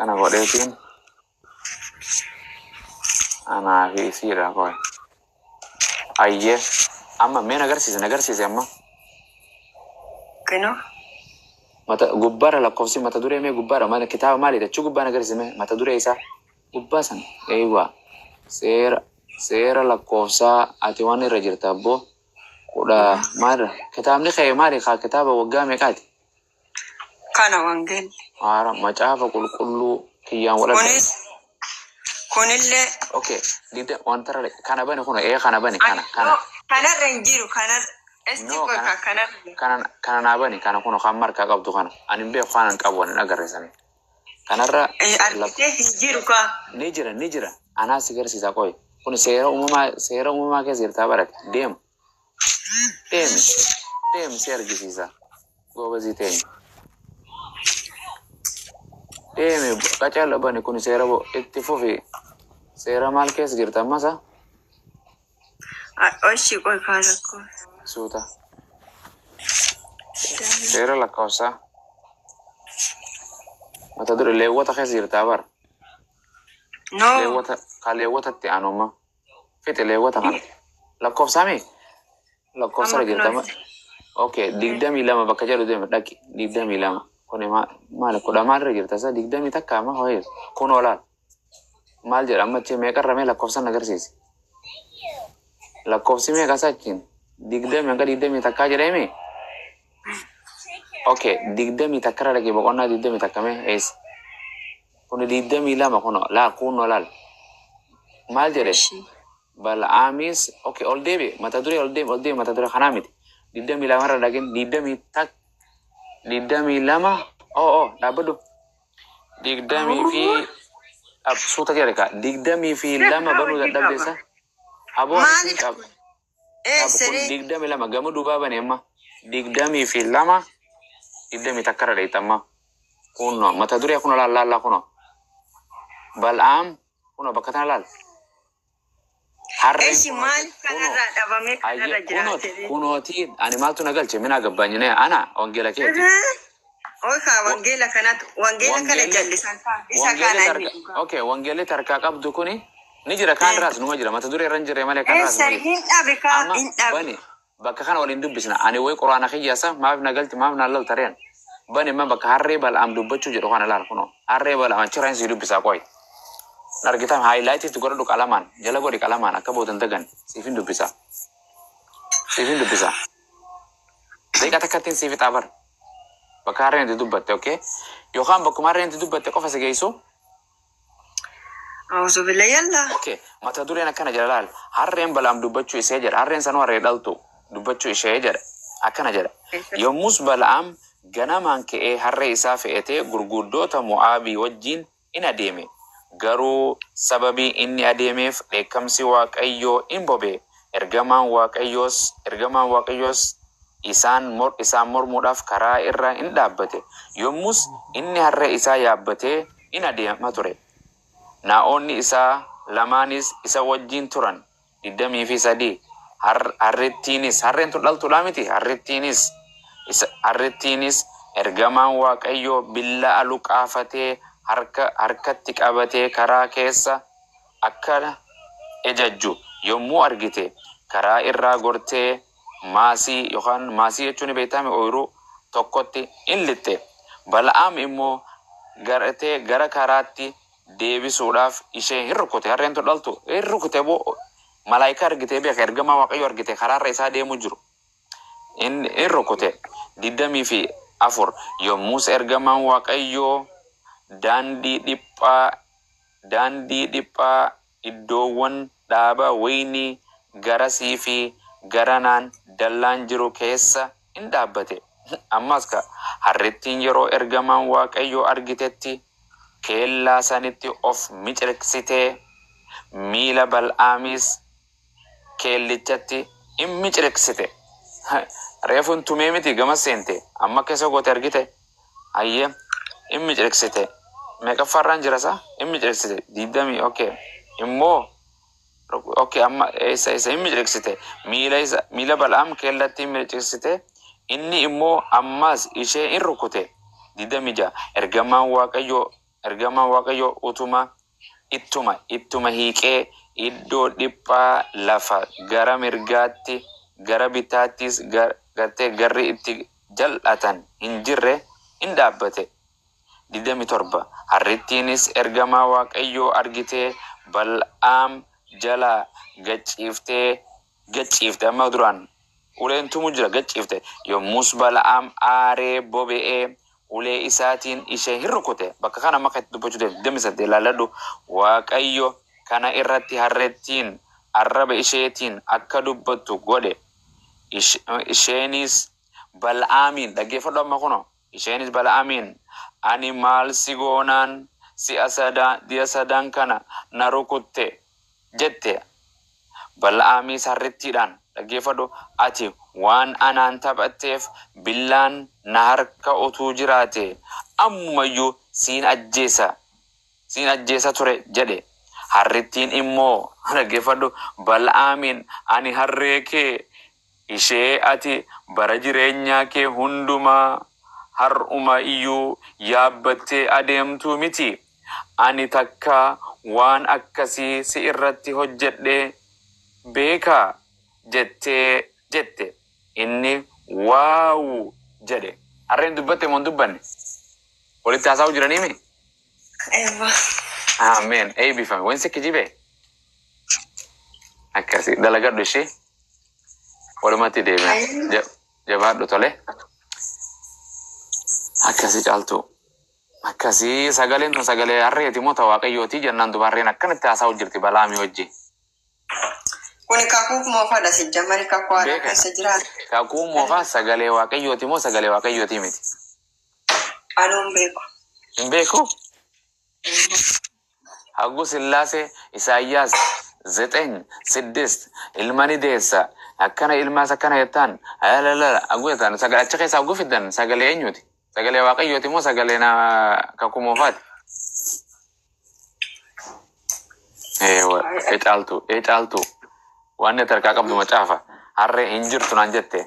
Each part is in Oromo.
Kana godheetiin anaa fi isiidha qoy. Ayyee amma mee nagarsiise, nagarsiise amma. Kinoo. Mata gubbaarra lakkoofsi mata duree mee gubbaarra mana kitaaba maali jechuu gubbaa nagarsiise mee mata duree isaa gubbaa sana eeywaa seera lakkoofsaa ati waan irra jirta abboo kudha maalirra kitaabni kee maali kaa kitaaba waggaa meeqaati? Kana wangeelli. Haara macaafa qulqulluu kiyyaan wal argame. Kunis kunillee. Okay, digda wanta irra kana bani kun ee kana bani kana kana. Kanarra hin jiru, kanarra. Esti No, qoy kana kanarra. Kana naa bani kana kun kan markaa qabdu kana. Ani hin beeku, kanan qabu ani hin agarre sanii. Kanarra Argitee hin jiru kaa. Ni jira, ni jira. Anaa si garsiisa qoy. Kun seera uumamaa, seera uumamaa keessa jirtaa barate. Deemu. Deemi. Deemi si argisiisa. Goobazii teenya. Deemi qacaala bani kun seera itti fufi. Seera maal keessa jirta ammasa? Oshi qoy kaa rakkoo. Suuta. Seera lakkoofsaa. Mata dure leewwata keessa jirtaa bara. No. Leewwata ka leewwatatti aanuma. Fixe leewwata kana. Lakkoofsaa mee? Lakkoofsa Amma irra jirta kunoo. ma? Okay, 22 bakka jedhu deeme dhaqi. 22. Kuni maali kudha maalirra jirta isa 21 amma ho'ee kun olaal. Maal jedha amma achi meeqarra mee lakkoofsa na agarsiisi. Lakkoofsi meeqa isa achiin? 20 hanga 21 jedhee Okay, 21rra dhaqi, boqonnaa 21 mee eessa? Kun 22 kun laa kun olaal. Maal jedhe? Oshi. Bal'aamis, okay, ol deebi mata duree, ol deemi, ol deemi, mata duree kanaa miti. 22rra dhaqin, digdamii tak 22 oh dhaabbadhu. Digdamii fi suuta jedhe kaa 22 banuu dadhabdeessa. Aboo ani siin Maalidha qaba. kun? Qabu kun Eessaree? 22 gama duubaa bane amma 22 21rra dheeyta amma kunno mata duree kun laal laallaa kuno Bal'aam kuno bakka tana laal harreen Eshi kunooti maal kuno kanarraa dhabamee kanarra ayye kunooti jiraate? Kunooti ani maaltu na galche minaa gabbaanyine ana wangeela keeti. Oy kaa wangeela kanatu wangeela kana Wangeelli jallisan kaa isa wangeelli kana inni tarka dhugaa. Okay, wangeelli tarkaa qabdu kuni ni jira, kaan raas numa jira, mata duree irra hin jirre malee kan raas Eessa numa jira. hin dhabe kaa Amma hin dhabe. bani bakka kana waliin dubbisna ani way quraana kiyyaasa maaf na galti maaf na lalta reen bani ma bakka harree Bal'aam dubbachuu jedhu kana laal kunoo harree Bal'aam achirraan si dubbisaa qoy. Argitam highlight itti godhadhu, qalamaan jala godhi, qalamaan akka boodan dagan siifin dubbisa, siifin dubbisa, daqiiqaa takkattiin siif fixaa bar bakka harreen itti dubbatte. Okay, yookaan bakkuma harreen itti dubbatte qofa si geessu. Auzu billah yalla. Okay, mata dureen akkana jedha laal. Harreen Balaam dubbachuu ishee jedha. Harreen sanuu harree dhaltu dubbachuu ishee jedha. Akkana jedha. Yommus Bala'aam ganamaan ka'ee harree isaa fe'atee gurguddoota Mo'aabii wajjin in adeeme. Garuu sababii inni adeemeef dheekkamsi Waaqayyoo in bobe. Ergamaan Waaqayyoos isaan mormuudhaaf karaa irra in dhaabbate. Yommus inni harree isaa yaabbatee in adeema ture. Naa'onni isaa lamaanis isa wajjin turan. 23 harrittiinis, harreen tun dhaltuudha miti, harrittiinis ergamaan Waaqayyoo billaa luqaafatee harkatti qabatee karaa keessa akka ejajju yommuu argite karaa irraa gortee maasii yookaan maasii jechuun beektame ooyiruu tokkotti in lixxe. Bala'aam immoo garatee gara karaatti deebisuudhaaf ishee hin rukute. Harreen tun dhaltu hin rukute boo malaayikaa argitee beeka, ergamaa Waaqayyo argite karaarra isaa deemu jiru. In rukute. 24 yommus ergamaan Waaqayyoo daandii dhiphaa iddoowwan dhaaba wayinii garasii fi garanaan dallaan jiru keessa in dhaabbate. Ammas ka harrittiin yeroo ergamaan Waaqayyoo argitetti kellaa sanitti of miciriqsitee miila Bal'aamis kellichatti in miciriqsite. Reefuun tumee miti gama seente amma keessa goote argite hayyee in miciriqsite. Meeqaffaarraan jira isa in miciriqsite digdamii okay immoo okay amma eessa eessa in miciriqsite miila isa miila Bal'aam kellatti in miciriqsite. Inni immoo ammas ishee in rukute. 26 ergamaan Waaqayyoo Ergamaan Waaqayyoo utuma ittuma hiiqee iddoo dhiphaa lafa gara mirgaatti gara bitaattis gartee garri itti jal'atan hin jirre in dhaabbate. 27. Harrittiinis ergamaa Waaqayyoo argitee Bal'aam jalaa gacciiftee gacciifte. Amma duraan uleen tumu jira, gacciifte. Yommus Bal'aam aaree bobe'ee ulee isaatiin ishee hin rukute. Bakka kana amma kan itti dubbachuu deemu 28 ilaalladhu. Waaqayyo kana irratti harrettiin arraba isheetiin akka dubbattu godhe. Isheenis Bal'aamiin, dhaggeeffadhu amma kuno, isheenis Bal'aamiin, "Ani maal si goonaan si'a sadan di'a sadan kana na rukutte?" jette. Bal'aamis harrittiidhaan, dhaggeeffadhu, "Ati waan anaan taphatteef billaan na harka utuu jiraate ammumayyuu siin ajjeesa ture" jedhe. Harrittiin immoo, dhaggeeffadhu, Bal'aamiin, "Ani harree kee ishee ati bara jireenyaa kee hundumaa har'uma iyyuu yaabbattee adeemtuu miti. Ani takka waan akkasii si irratti hojjedhe beekaa?" jettee jette. Inni "Waawu" jedhe. Harreen dubbatte moo hin dubbanne? Walitti haasa'uu jiraniimi? Eewwa. Ameen. Eebbifame. Wanti kijibee? Akkasii. Dalagadhu ishee. Walumatti deebina. Jabaadhu, tole. Akkasii, Caaltuu. Akkasii, sagaleen tun sagalee harreeti moo ta Waaqayyooti jennaan, duba harreen akkanatti haasa'u jirti Balaamii wajji. Kuni kakuu moofaadha, si jammari kakuu haaraa Beeka. keessa jiraata. Kakuu moofaa sagalee Waaqayyooti moo sagalee Waaqayyooti miti? Anuu hin beeku. Hin beeku? Hagguu Sillaasee Isaayyaas 9:6 ilma ni deessa, akkana ilmaas akkana jettaan, alalala hagguu jettaan, sagalee achi keessaa hagguu fiddan sagalee eenyuti? Sagalee Waaqayyooti moo sagalee na kakuu moofaati? Eewa, ee Caaltu, ee Caaltu, waan ati harkaa qabdu macaafa. Harree hin jirtu naan jette.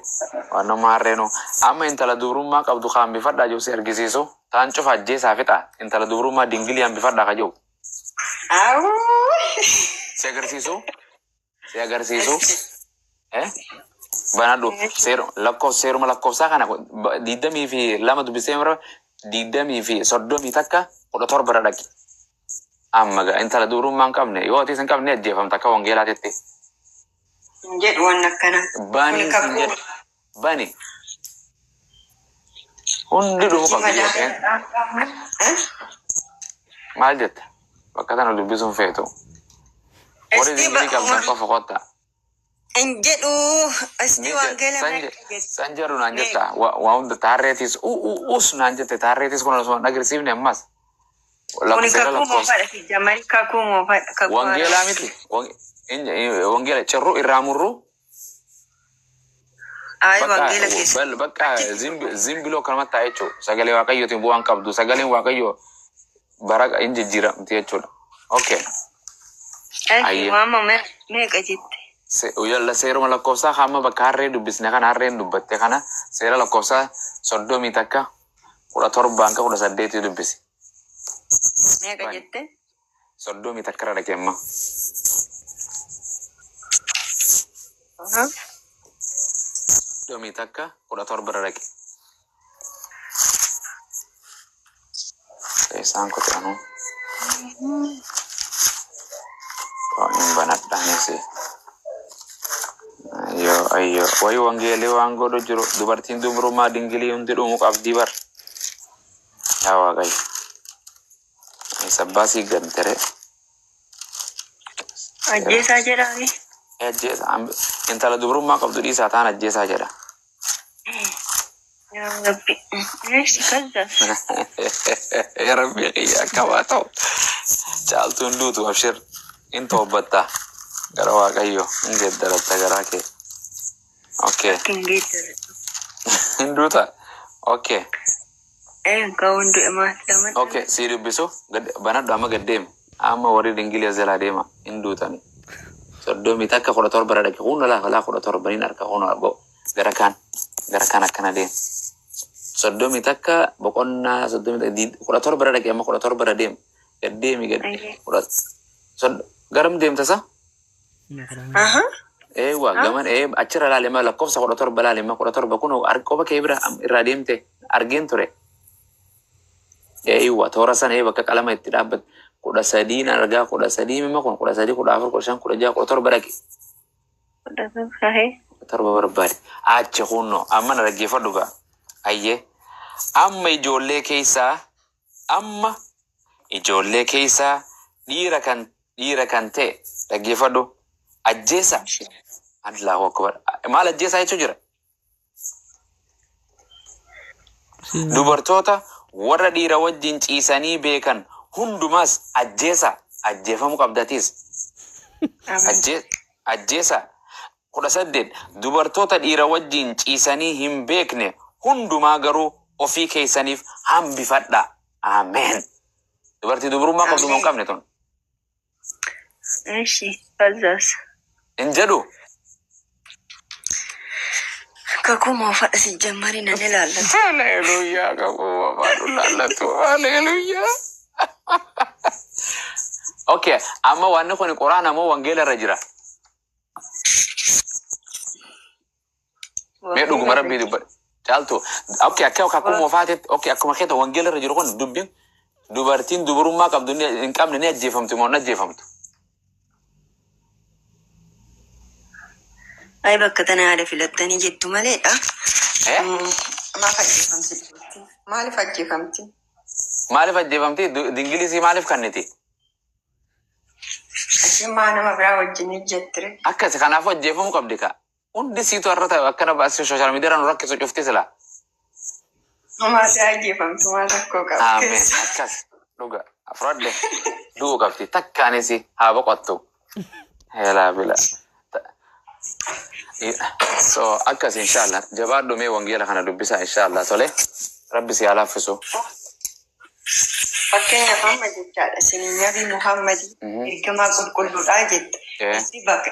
Waan nama harreenu. Amma intala dubrummaa qabdu kan hambifadhaa jiru si argisiisu. Taan cufa ajjeesaa fixa. Intala dubrummaa dingilii hambifadhaa ka jiru. Awuu. Si agarsiisu? Si agarsiisu? Eh? Banadhu. Seeru lakkoofsa, seeruma lakkoofsaa kana 22 dubbisee mara 20 fi 31:17 irra dhaqi. Amma gaa intala dubrummaa hin qabne, yoo ati hin qabne, ajjeefamta akka wangeelaatitti. Hin jedhu waan akkana. Kuni Banii sin kakuu. jedhe. Bani. Hundi dhumuu Hojii qabdi jedheen. madaa. Eh? Maal jetta? Bakka tana dubbisuun feetu. Warri Esti dingilii qabdan qofa kottaa. Hin jedhu. Esti Ni wangeela san meeqa jedhu? San jedhu naan Meeqa? jetta. Waa hunda taarreetis us naan jette, taarreetis kun osoo hin agarsiifne ammas. Kuni Seera kakuu lakkoofsa. moofaadha, si jammari kakuu moofaadha, kakuu haaraa. Wangeelaa miti. Wangeela cirruu irraa murruu. Ayi, Bakka wangeela keessa. bal bakka zimbiloo akkanumatti taa'e jechuudha. Sagalee Waaqayyootiin bu'aan qabdu. Sagaleen Waaqayyoo bara hin jijjiiramti jechuudha. Okay. Ayi, Ayyee. waama meeqa jette? Yalla, seeruma lakkoofsaa hamma bakka harree dubbisne kana, harreen dubbatte kana, seera lakkoofsaa 31:17 hanga 18 dubbisi. Meeqa Bani. jette? 31 irra dhaqe amma. Aha. 31:17 irra dhaqe. Isaan kote anuu. Hin banadhaanis. Ayyo ayyo. Wayi, wangeelii waan godhu jiru, dubartiin dubrummaa dingilii hundi dhumu qabdii bar. Yaa Waaqayyo. Sabbaa sii gantere. Ajjeesaa jedhaani. Ajjeesa. Intala dubrummaa qabdu dhiisaa taan ajjeesaa jedha. Yaa Rabbi. Eeshi kazza. Yaa Rabbi kiyya, akka waa ta'u. Caaltuun duutu, abshir. In toobbatta. Gara Waaqayyo. Hin geeddaratta garaa kee. Okay. Akka hin geeddaradhu. Hin duuta. Okay. Ee, kaawwan du'e maal lama. Okay. Sii dubbisu. Banadhu amma, gad deemi. Amma warri dingilii as jalaa deema. Hin duutani. 31:17 irra dhaqe. Kun laa laa 17 niin harka kun gara kaan. Gara kaan akkana deema. 31 boqonnaa 17 irra dhaqee, amma 17 irra deem. Gad deemi, gad. Ayyee. Kudha garam deemta sa? Aha. Eewwa, gaman ee achirra laale ma, lakkoofsa 17 laale ma, 17 kun qoba kee bira irraa deemte argeen ture. Eewwa, toora sana ee bakka qalama itti dhaabbate 13 argaa, 13 mima kun 13, 14, 15, 16, 17 dhaqe. 17 ahee. 17 barbaade. Achi kunno amma na dhaggeeffadhu gaa. Ayyee. Amma ijoollee keessaa dhiira kan ta'e, dhaggeeffadhu, ajjeesa. Allahu akbar. Maal ajjeesaa jechuu jira? Dubartoota warra dhiira wajjin ciisanii beekan hundumaas ajjeesa. Ajjeefamuu qabdatiis. Amiin. Ajjeesa. 18, dubartoota dhiira wajjin ciisanii hin beekne hundumaa garuu ofii keessaniif hambifadha. Ameen. Dubartii dubrummaa qabdu moo hin Ameen. qabne tun? Eshi ከዛስ? Hin jedhu. Kakuu moofaadha sijjammarii nan ilaallatu. Haleluuyaa, kakuu moofaadhu laallatu. Haleluuyaa. Okay, amma wanni kun quraana moo wangeela irra jira? Mee Wangeela dhuguma irra rabbii jira. dubbadha. Caaltu, okay, akka kakuu moofaatitti, okay, akkuma keeta wangeela irra jiru kun dubbiin dubartiin dubrummaa qabdu hin qabne ni ajjeefamtu moo hin ajjeefamtu? Ay, bakka tana yaada filattanii jettu maleedha. Eh? Maaf ajjeefamti dubartiin? Maaliif ajjeefamti? Maaliif ajjeefamti? Dingilisii maaliif kanniti? Isheen maa nama biraa wajjin hojjettire? Akkasi, kanaafuu ajjeefamuu qabdi ka. Hundi siitu har'a ta'e akkana baasii social media irra nu rakkisu cufti sila. Maali ajjeefamtu, maal rakkoo qaba Ameen. keessa? Akkas. Dhuga. Fudhadhe. Du'uu qabdi. Takkaanis haa boqottu. Heelaa bila. So akkas, inshallah. Jabaadhu, mee wangeela kana dubbisa, inshallah. Tole. Rabbi si haa laaffisu. Fakkeenyaaf amma jechaadha, isin Nabi Muhammadii ergamaa qulqulluudhaa jette. Isi bakka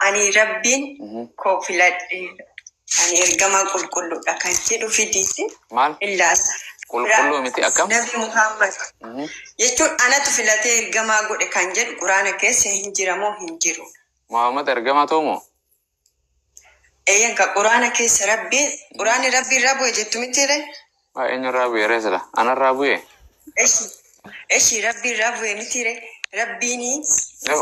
ani rabbiin koo filadhe, ani ergamaa qulqulluudha kan jedhu fidiiti Maal? ilaala. Qulqulluu miti akkam? Nabi Muhammad jechuun anatu filatee ergamaa godhe kan jedhu quraana keessa hin jira moo hin jiru? Muhammad ergamaa ta'u moo? Eeyyan, ka quraana keessa rabbiin, quraanni rabbii irraa bu'e jettu mitiire? Waa eenyurraa bu'e ree sila? Anarraa bu'e? Eshi, rabbii irraa bu'e mitiire? Rabbiini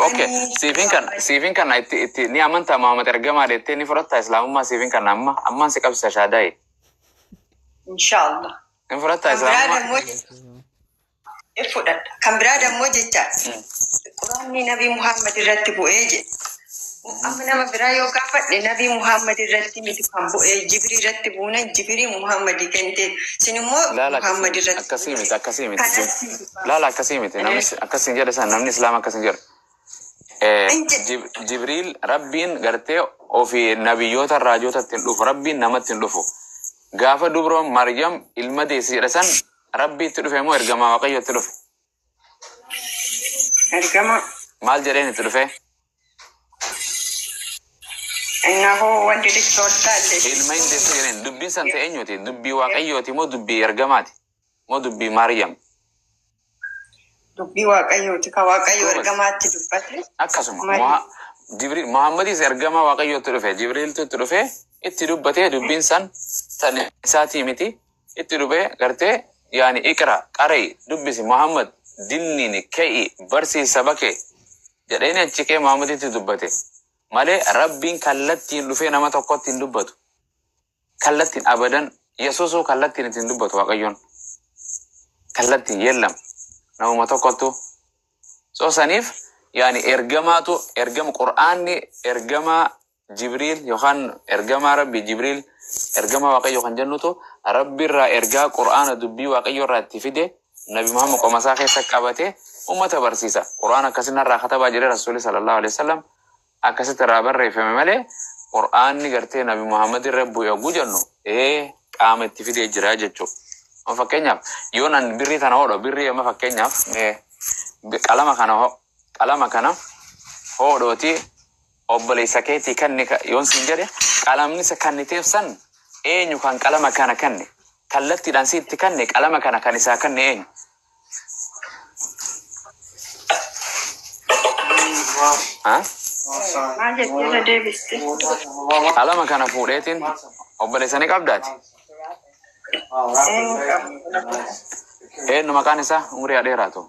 Okay, ani siifin kana itti ni amantaa Muhammad ergamaa jettee ni fudhattaa islaamummaa? Siifin kana amma ammaan si qabsisa shaadaayi. Inshallah. Ni fudhattaa Kan biraa islaamummaa? dammoo fudhadha. Kan biraa dammoo jecha quraanni Nabi Muhammad irratti bu'ee jedhe. Amma nama biraa yoo gaafadhe, Nabi Muhammad irratti miti kan bu'ee, Jibrii irratti buuna, Jibrii Muhammadii kennite. Isin immoo Laala, Muhammad irratti akkasii miti, akkasii miti. Kanas Laala, akkasii miti. Namni akkasiin jedhe san, namni islaama akkasiin jedhu. In jedhe. Jibriil, rabbiin gartee ofii nabiyyoota raajota ittiin dhufu, rabbiin namatti hin dhufu. Gaafa dubroon Maryam ilma deessi jedhe san, rabbii itti dhufe moo ergamaa waaqayyo itti dhufe? Ergama. Maal jedheen itti dhufe? Innahoo wanti lichooltaalle. Ilma hin deessu jedheen. Dubbiin san ta'e eenyuti? Dubbii waaqayyooti moo dubbii ergamaati? Moo dubbii Maryam? Dubbii waaqayyooti, ka waaqayyo Goobas. ergamaatti dubbate. Akkasuma Maryam. Jibriil Muhammadis ergamaa waaqayyootti dhufe. Jibriiltu itti dhufe, itti dubbatee, dubbiin san san isaatii miti, itti dhufe gartee yaani iqra, qarai, dubbisi Muhammad, dinniin ka'i barsiisi saba kee jedheen, achi kee Muhammaditti dubbate malee rabbiin kallattiin dhufee nama tokkotti hin dubbatu. Kallattiin abadan, Yesuusuu kallattiin ittiin dubbatu waaqayyoon kallattiin yeellam namuma tokkottu. So saniif yaani ergamaatu ergama, qur'aanni ergamaa Jibriil yookaan ergamaa rabbi Jibriil, ergamaa waaqayyo kan jennutu rabbi irraa ergaa qur'aana dubbii waaqayyo irraa itti fide, nabi Muhammad qomasaa keessa qabate ummata barsiisa. Qur'aana akkasin irraa katabaa jedhe rasuuli sallallahu alaihi wasallam, akkasitti irraa barreeffame malee qur'aanni gartee nabi Muhammad irra bu'e yogguu jennu ee qaama itti fidee jira jechuudha. Amma fakkeenyaaf yoon an birrii tana hodho, birrii amma fakkeenyaaf qalama kana qalama kana hodhooti obboleessa keetii kanni yoon siin jedhe, qalamni isa kanniteef san eenyu kan qalama kana kanne? Kallattiidhaan si itti kanne qalama kana kan isaa kanne eenyu? Ha? Maal jettee irra deebiste? Qalama kana fuudheetiin obboleessa ni qabdaati. Eenyu qaba? Eenyu maqaan isaa? Umurii haa dheeraatu.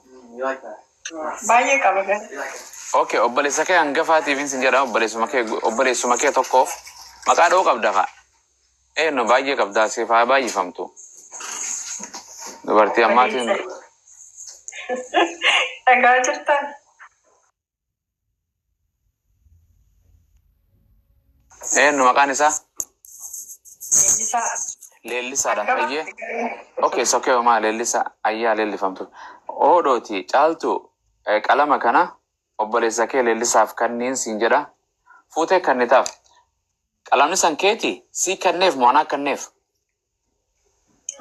Baay'ee qaba gara. Okay, obboleessa kee hangafaatiif sin jedha, obboleessuma kee tokkoof maqaa dha'uu qabda kaa. Eenyu baay'ee qabdaa, siif haa baay'ifamtu. Dubartii ammaatiin Dhagaa jirtaa? Eenyu maqaan isaa? Leellisaa. Leellisaadha. Hangafa. Fayyee. Okay, sokee homaa leellisa ayyaa leellifamtu. Oodhooti caaltu, qalama kana obboleessa kee leellisaaf kanniin siin jedha. Fuutee kannitaaf. Qalamni san keeti sii kanneef moo anaa kanneef?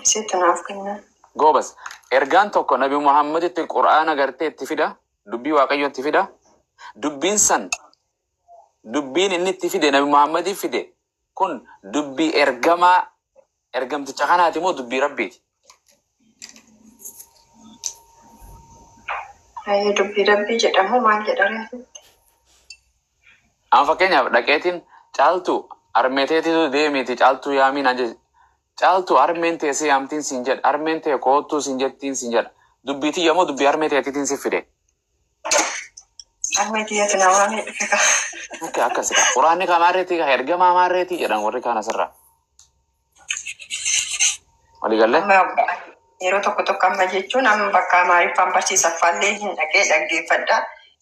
Isitti naaf kenna. Goobas. Ergaan tokko Nabi Muhammaditti Qur'aana gartee itti fida. Dubbii Waaqayyoo itti fida. Dubbiin san, dubbiin inni itti fide, Nabi Muhammadiif fide kun, dubbii ergamaa ergamticha kanaati moo dubbii Rabbiiti? Ayyee, dubbii Rabbii jedhamu maal jedha reefitti? Amma fakkeenyaaf dhaqeetiin caaltu harmeeteetitu deemiiti caaltuu yaamiin an jedhe. Caaltu harmeen tee si yaamtiin siin jedha. Harmeen tee koottuu siin jettiin siin jedha. Dubbii tiyya moo dubbii harmee teetiitiin si fide? Harmee tiyyatu na waamee dhufe kaa. Akka akkasi kaa. Quraanni ka maarreetii, ka ergamaa maarreetii jedhan warri kaan asirraa. Walii gallee? Amma yeroo tokko tokko, amma jechuun amma bakka Amaariffaan barsiisaffaallee hin dhaqee dhaggeeffadha.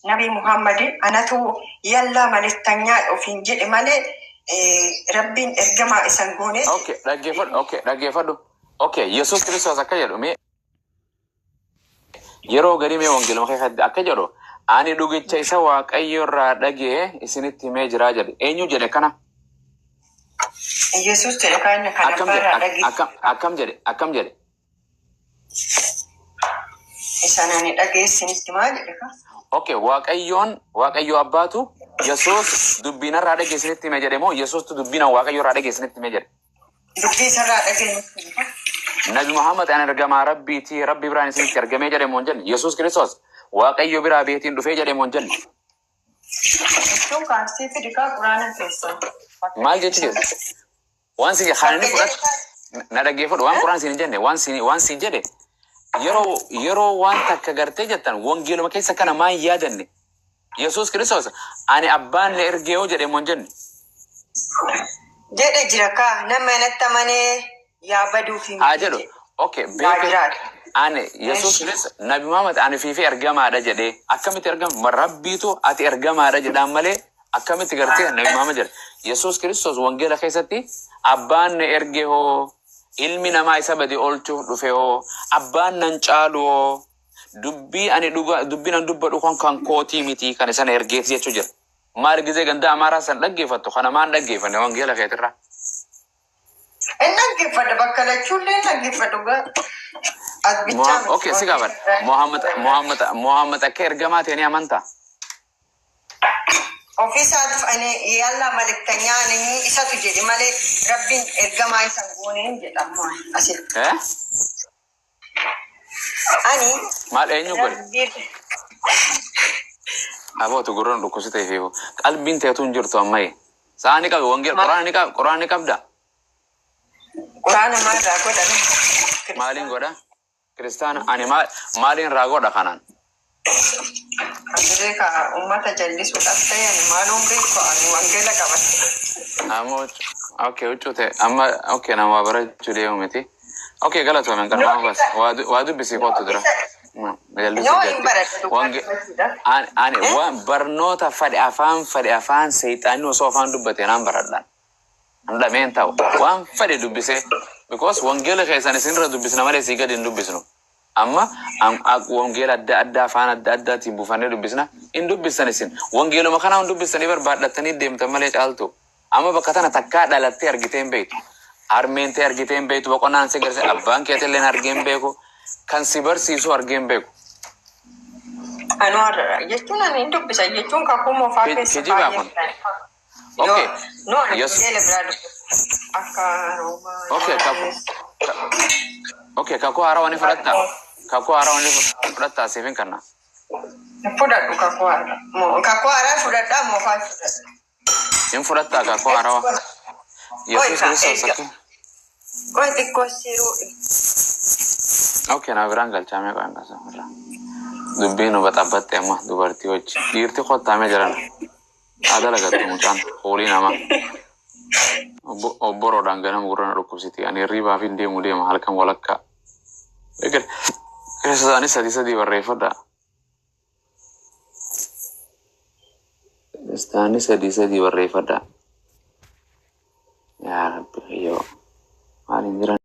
Nabi Muhammad anatu yallaa maleettanyaa ofiin jedhe malee Rabbiin ergamaa isan goone. Okay, dhaggeeffadhu. Okay, dhaggeeffadhu. Okay, Yesuus Kiristoos akka jedhu, mee yeroo garii mee wangeeluma keessatti akka jedhu, "Ani dhugicha isa Waaqayyo irraa dhagee isinitti himee jiraa" jedhe. Eenyu jedhe kana? Yesuus jedhe kan kan Akkam abbaa jedhe? irraa dhagee. Akkam jedhe? Akkam jedhe? Isaan ani dhagee isinitti maa jedhe kaa. Okay, Waaqayyoon, Waaqayyo abbaatu Yesuus dubbiinarraa dhagee isinitti hime jedhe moo Yesuustu dubbiina Waaqayyo irraa dhagee isinitti hime jedhe? Dubbii isarraa dhagee nutti hime. Nabi Muhammad ani ergamaa Rabbiiti, Rabbi biraan isinitti ergamee jedhe moo hin jenne? Yesuus Kiristoos Waaqayyo biraa beetiin dhufee jedhe moo hin jenne? Jechuun kaansii fidi kaa Quraana keessa. Maal jechi jedhe? Waan si kan inni fudhatu na dhaggeeffadhu. Waan Quraan siin hin jenne, waan siin jedhe, yeroo waan takka gartee jettan wangeeluma keessa kana maan yaadanne? Yesuus Kiristoos ani abbaan na ergee yoo jedhe moo hin jenne? Jedhe jira kaa, nama natti amanee yaa baduuf hin Haa jedhu. Okay, Yaa beeke jiraatu. ani Yesuus Kiristoos, Nabi Muhammad ani fiifi ergamaadha jedhee akkamitti ergama? Rabbiitu ati ergamaadha jedhaan malee akkamitti gartee Nabi Muhammad jedhe? Yesuus Kiristoos wangeela keessatti abbaan na erge hoo, ilmi namaa isa bade oolchuuf dhufe hoo, abbaan nan caalu hoo, dubbii ani dhuga dubbiin an dubbadhu kan kootii miti, kan isa na ergeeti jechuu jira. Maal gizee ganda Amaaraa san dhaggeeffattu kana maan dhaggeeffanne wangeela keetirraa? Inni dhaggeeffadha, bakka lachuullee hin dhaggeeffadhu gaa. As bichaa miti. Okay, si gaafadha. Muhammad akka ergamaa ta'e ni amantaa? Ofii isaatiif ani yallaa malektanyaa ani isatu jedhe malee Rabbiin ergamaa isa goone hin jedhamu asitti. Eh? Ani Maal, eenyu godhe? Rabbiin Abootu gurraan dhukkubsitee fi qalbiin teetu hin jirtu ammayye. Sa'a ni qabi wangeel Quraan ni qab, Quraan ni qabda. Quraana maalirraa godhame? Maaliin godha? Kiristaana ani maaliin irraa godha kanaan? Ani ka uummata jallisuudhaaf ta'e ani maaluun beeku, ani wangeela qabadhe. Ammoo okay, huccuu ta'e amma okay, nama barachuu deemu miti. Okay, galatoome hin qarqaama bas waa dubbisii kootu dura. Jallisuu No, hin jetti. baradhu. Wange ani waan barnoota fadhe, afaan fadhe, afaan seexaanni osoo afaan dubbate naan baradhaan. Dhameen ta'u waan fadhe dubbisee, because wangeela keessan isinirra dubbisna malee sii gadi hin dubbisnu. Amma wangeela adda addaa afaan adda addaatiin buufannee dubbisna, hin dubbistan isin. Wangeeluma kana hin dubbistanii barbaadhattanii deemtan malee caaltu. Amma bakka tana takkaa dhalattee argitee hin beektu. Harmeen ta'e argitee hin beektu, boqonnaan si garsiise abbaan keetillee argee hin beeku. Kan si barsiisu argee hin beeku. Anu har'a jechuun ani hin dubbisa jechuun kakuu moofaa keessa Kijibaa baay'ee kun. filan. Okay. No, ani Yes. wangeela biraa dubbisa. Akka Roomaa. Okay, kakuu. Okay, kakuu haarawaa ni fudhattaa? Kakuu haarawaa ni fudhattaa siif hin kenna. Fudhadhu kakuu haaraa. Kakuu haaraa fudhadhaa moofaa fudhadha. Hin fudhattaa kakuu haarawaa? Yesuus Kiristoos akka. Qoy xiqqoo siruu. Okay, na biraan galchaamee qo'an qasa. Dubbiin nu baxabbatte amma dubartii wajji. Dhiirti kottaamee jiran. Haa dalagattu mucaan hoolii namaa. Obboroodhaan ganama gurra na dhukkubsiti. Ani hirribaaf hin deemu deema halkan walakkaa. Kiristaanii sadii sadii barreeffadha. Kiristaanii sadii sadii barreeffadha. Yaa Rabbi yoo maal hin jiran.